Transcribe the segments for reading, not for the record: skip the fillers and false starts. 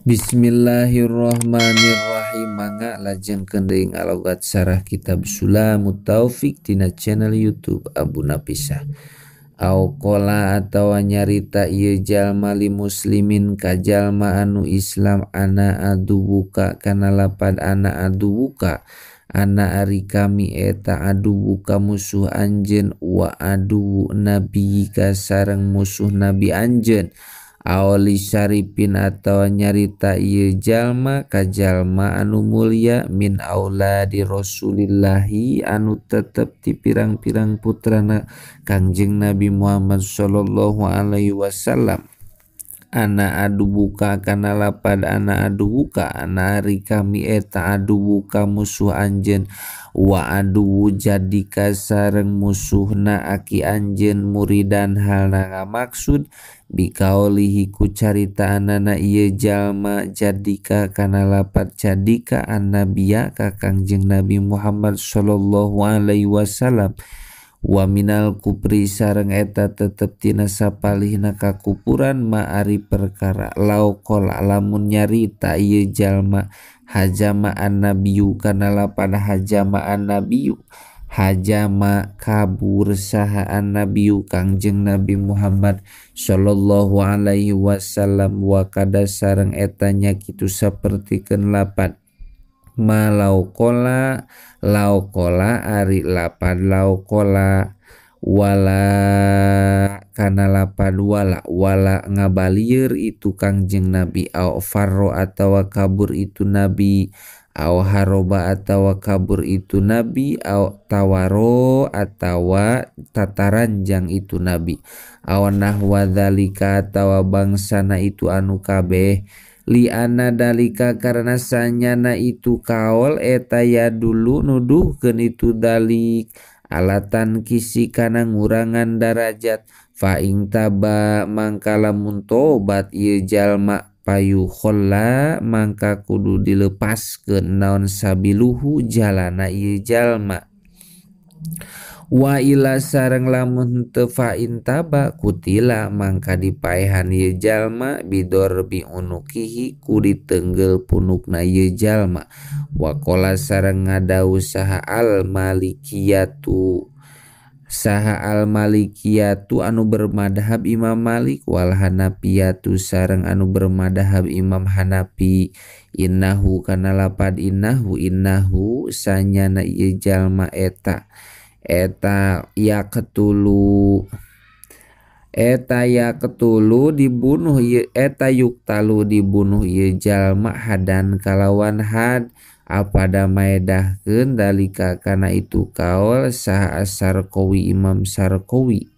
Bismillahirrahmanirrahim. Mangga lajengkeun deui ngalogat sarah kitab Sulamut Taufik tina channel YouTube Abu Napisah. Au qola atawa nyarita ieu jalma li muslimin ka jalma anu Islam ana adubuka kana lapad ana adubuka ana ari kami eta adubuka musuh anjeun wa adu nabiyika sareng musuh nabi anjeun. Aoli syaripin atawa nyarita ieu jalma ka jalma anu mulia min auladi Rasulillahi anu tetep ti pirang-pirang putrana Kangjeng Nabi Muhammad sallallahu alaihi wasallam. Ana adubuka kana lapad ana adubuka ana ari kami eta adubuka musuh anjeun wa adu jadika sareng musuhna aki anjeun muridan halna ngamaksud bikaolihi ku caritaanana ieu jalma jadika kana lapad jadika annabiya ka Kangjeng Nabi Muhammad sallallahu alaihi wasallam. Wa minal kupri sareng eta tetep tina sapalihna kakupuran ma ari perkara lauqala lamun nyarita ieu jalma hajama annabiyu kana lapad hajama annabiyu hajama kabur saha annabiyu Kangjeng Nabi Muhammad sallallahu alaihi wasallam wa kada sareng eta nya kitu sapertikeun lapad ma lauqala lauqala ari lapad lauqala wala kana lapad wala wala ngabalieur itu Kangjeng Nabi au farro atawa kabur itu nabi au haroba atawa kabur itu nabi au tawaro atawa tataranjang itu nabi au nahwa dzalika atawa bangsana itu anu kabeh li anna dalika karena sanyana itu kaol eta ya dulu nuduhkeun itu dalik alatan kisi kana ngurangan darajat fa ing taba mangka lamun tobat ieu jalma payu kholla mangka kudu dilepaskeun naon sabiluhu jalana ieu jalma. Wa ila sareng lamun teu fa in taba kutila mangka dipaehan ieu jalma bidorbi unukihi ku ditenggel punukna ieu jalma. Wa qala sareng ngadawuh saha al malikiyatu saha al malikiyatu anu bermadhab Imam Malik wal hanafiyatu sareng anu bermadhab Imam Hanafi innahu kana lapad innahu innahu sanyana ieu jalma eta eta ya ketulu eta ya ketulu dibunuh ieu eta yuktalu dibunuh ieu jalma hadan kalawan had apada maedahkeun dalika kana itu kaol saha Asarkowi Imam Sarkowi.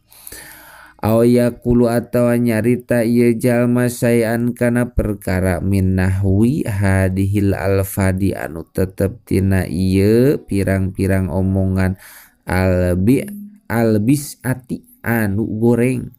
Aw yaqulu atawa nyarita ieu jalma sayan kana perkara min nahwi hadihil alfadi anu tetep tina ieu pirang-pirang omongan albi albisati anu goreng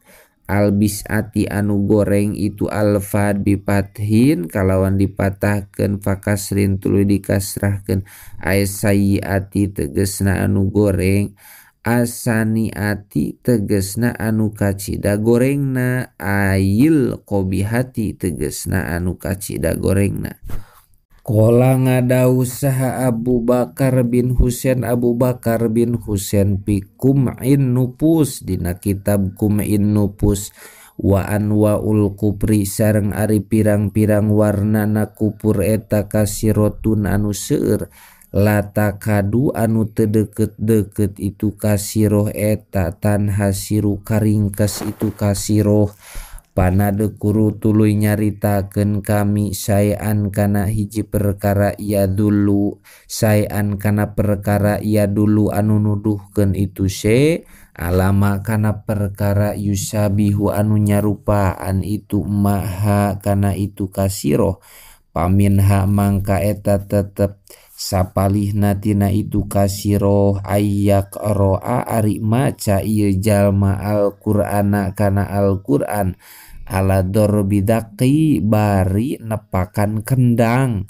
albisati anu goreng itu alfad bipathin kalawan dipatahkeun fakasrin tuluy dikasrahkeun ay sayyiati tegesna anu goreng asaniati tegesna anu kacida gorengna ayil qobihati tegesna anu kacida gorengna. Qala ngadawuh saha Abu Bakar bin Husain Abu Bakar bin Husain fi Kum'in Nupus dina kitab Kum'in Nupus wa anwaul kupri sareng ari pirang-pirang warnana kupur eta kasirotun anu seueur latakadu anu teu deukeut-deukeut itu kasiroh eta tanhasiru karingkes itu kasiroh. Panadekuru tuluy nyaritakeun kami saean kana hiji perkara ya dulu saean kana perkara ya dulu anu nuduhkeun itu se alama kana perkara yusabihu anu nyarupaan itu maha kana itu kasiroh paminha mangka eta tetep sapalihna tina itu kasiroh ayak roa ari maca ieu jalma Al-Qur'ana kana Al-Qur'an ala dorbidaqi bari nepakan kendang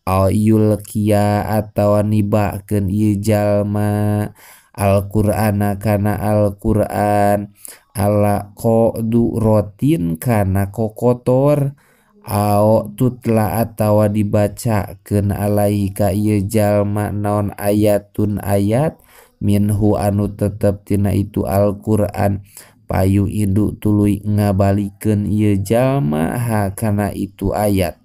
ayulkia atawa nibakeun ieu jalma Al-Qur'ana kana Al-Qur'an ala qadu rotin kana kokotor Ao tutla atawa dibacakeun alaihi ka ieu jalma naon ayatun ayat minhu anu tetep tina itu Al-Qur'an payu idu tuluy ngabalikeun ieu jalma ha kana itu ayat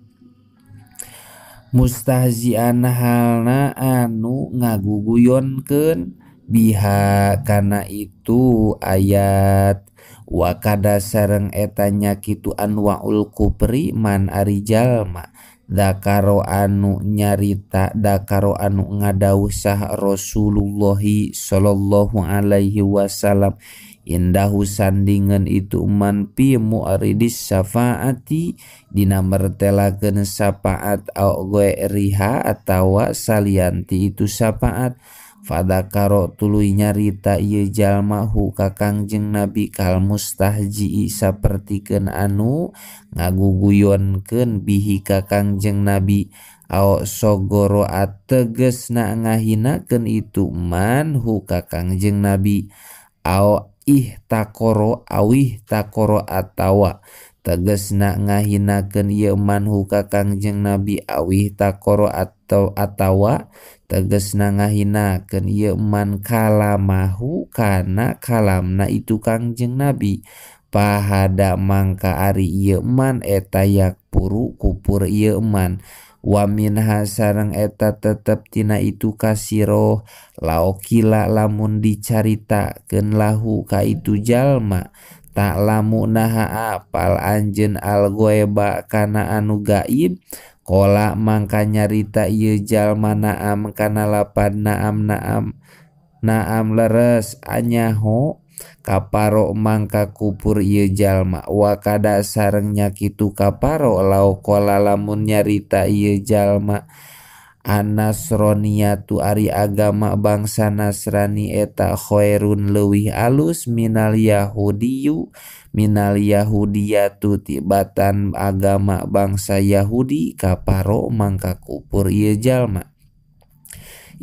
mustahzian halna anu ngaguguyonkeun biha kana itu ayat. Wa kada sareng eta nya kitu anwaul kupri man ari jalma dakaro anu nyarita dakaro anu ngadawuh sah Rasulullah sallallahu alaihi wasallam indahu sandingan itu man pi mu'ridis syafaati dina mertelakeun syafaat au ghairiha atawa salianti itu syafaat. Fadakaro tuluy nyarita ieu jalma hu ka Kangjeng Nabi kal mustahji sapertikeun anu ngaguguyonkeun bihi ka Kangjeng Nabi au sogoro ategesna ngahinakeun itu man hu ka Kangjeng Nabi au ihtakoro awih takoro atawa tegesna ngahinakeun ieu man hu ka Kangjeng Nabi awih takoro atau atawa tegesna ngahinakeun ieu man kalamahu kana kalamna itu Kangjeng Nabi pahada mangka ari ieu man eta yakpuru kupur ieu man wa minha sareng eta tetep tina itu kasiroh laokila lamun dicaritakeun lahu ka itu jalma ta'lamu naha apal anjeun al-ghaiba kana anu gaib kola mangka nyarita ieu jalma naam kana lapan naam naam naam leres anyaho kaparo mangka kupur ieu jalma wa kada sareng nya kitu kaparo lau kola lamun nyarita ieu jalma An-Nasroniyatu ari agama bangsa Nasrani eta khairun leuwih alus minal yahudiyu minal yahudiyatu tibatan agama bangsa Yahudi kaparo mangka kupur ieu jalma.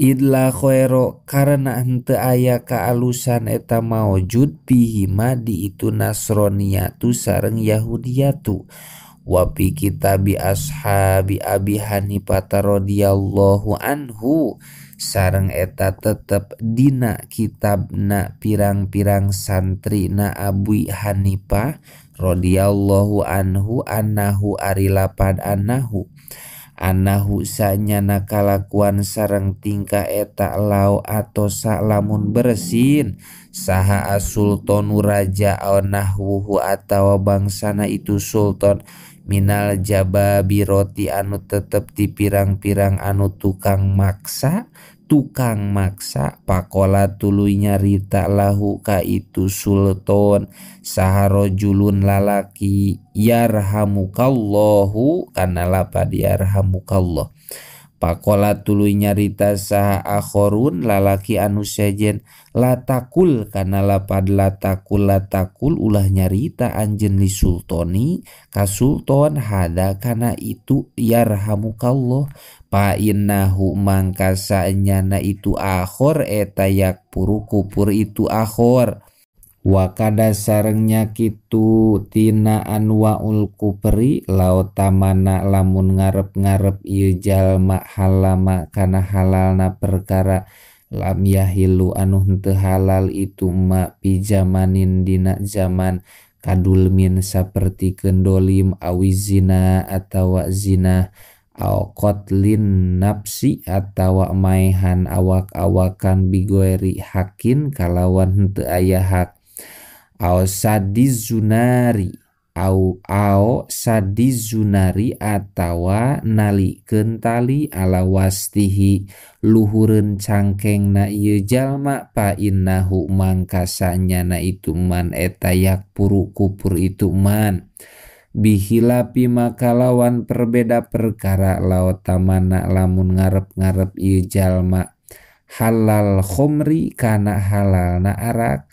Idla khairo karena henteu aya kaalusan eta maujud bihima di itu Nasroniyatu sareng Yahudiyatu. Wa fi kitabi ashabi Abi Hanifah radhiyallahu anhu sareng eta tetep dina kitabna pirang-pirang santrina Abi Hanifah radhiyallahu anhu annahu ari lapad annahu annahu sanyana kalakuan sareng tingkah eta lau atosa lamun bersin saha asultanu raja au nahwuhu atawa bangsana itu sultan minal jababiroti anu tetep di pirang-pirang anu tukang maksa pakola tuluy nyarita lahu ka itu sultan saha rajulun lalaki yarhamukallahu kana lapad yarhamukallah pakola tuluy nyarita saha akhorun lalaki anu sejen latakul kana lapad latakul latakul ulah nyarita anjeun li sultani ka sultan hada kana itu yarhamukallah pa innahu mangka saenyana itu akhor eta yakpuru kupur itu akhor. Wa kada sarengnya kitu tina anwaul kupri lautamana lamun ngarep-ngarep ieu jalma halama kana halalna perkara lam yahilu anu henteu halal itu ma pijamanin dina zaman kadulmin sapertikeun dolim awi zina atawa zina au qatlin nafsi atawa maehan awak-awakan bigoeri hakin kalawan henteu aya hak au sadizunari au au sadizunari atawa nalikeun tali ala wastihi luhureun cangkengna ieu jalma pa innahu mangka sanyana itu man eta yakpuru kupur itu man bihilapi makalawan perbeda perkara lautamana lamun ngarep-ngarep ieu jalma halal khomri kana halalna arak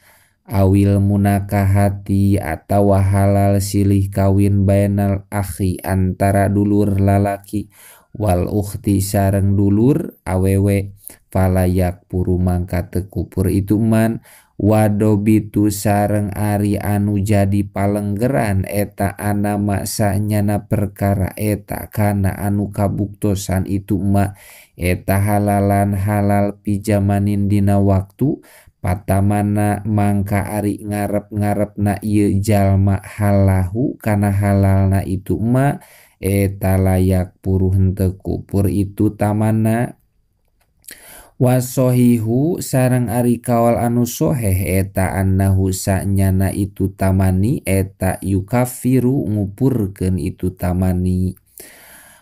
awil munakahati atawa halal silih kawin bainal akhi antara dulur lalaki wal ukhti sareng dulur awewe falayak puru mangka teu kupur itu man Wadobitu sareng ari anu jadi palenggeran eta anama sanyana perkara eta kana anu kabuktosan itu ma eta halalan halal pijamanin dina waktu patamana mangka ari ngarep-ngarepna ieu jalma halahu kana halalna itu ma eta layak puruh henteu kupur itu tamana. Wasohihu sareng ari kaol anu soheh eta annahu sanyana itu tamani eta yukafiru ngupurkeun itu tamani.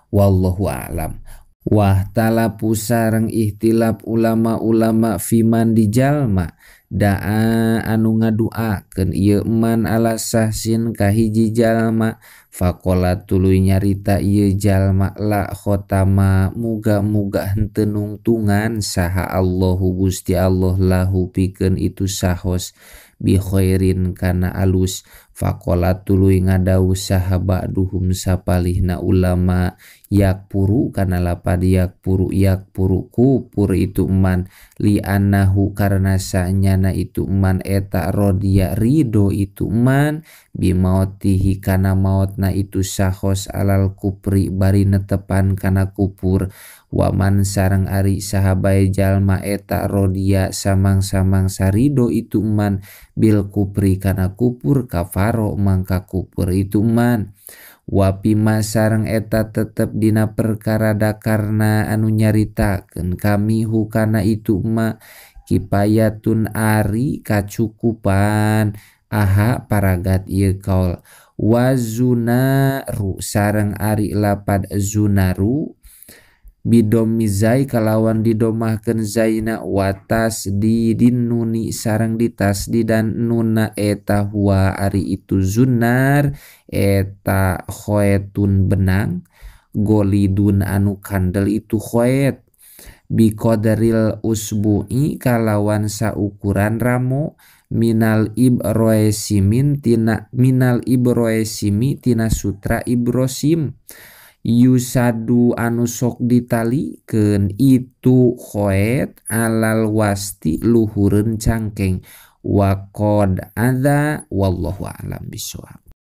Wallahu a'lam. Wah talapu sareng ihtilaf ulama-ulama fiman di jalma daa anu ngaduakeun ieu man ala sahsin ka hiji jalma faqala tuluy nyarita ieu jalma la khotama muga-muga henteu nungtungan saha Allahu Gusti Allah lahu pikeun itu sahos bi khairin kana alus faqala tuluy ngadawuh saha ba'duhum sapalihna ulama yakpuru kana lapad yakpuru yakpuru kupur itu man li annahu karena sanyana itu man eta rodiya ridho itu man bimautihi kana mautna itu sahos alal kupri bari netepan kana kupur waman sareng ari sahabae jalma eta rodiya samang-samang sarido itu man bil kupri kana kupur kafaro mangka kupur itu man. Wapima sareng eta tetep dina perkara dakarna anu nyaritakeun kami hukana itu ma kipayatun ari kacukupan aha paragat ieu kaul wazunaru sareng ari lapad zunaru bidomizai kalawan didomahkeun zaina watas di dinuni sareng ditas di dan nuna eta huwa ari itu zunar eta khoetun benang golidun anu kandel itu khoet biqadaril usbu'i kalawan saukuran ramo minal ibroesimin tina minal ibroesimi tina sutra ibrosim yusadu anu sok ditalikeun itu khoet alal wasti luhureun cangkeng waqad adza wallahu a'lam bissawab.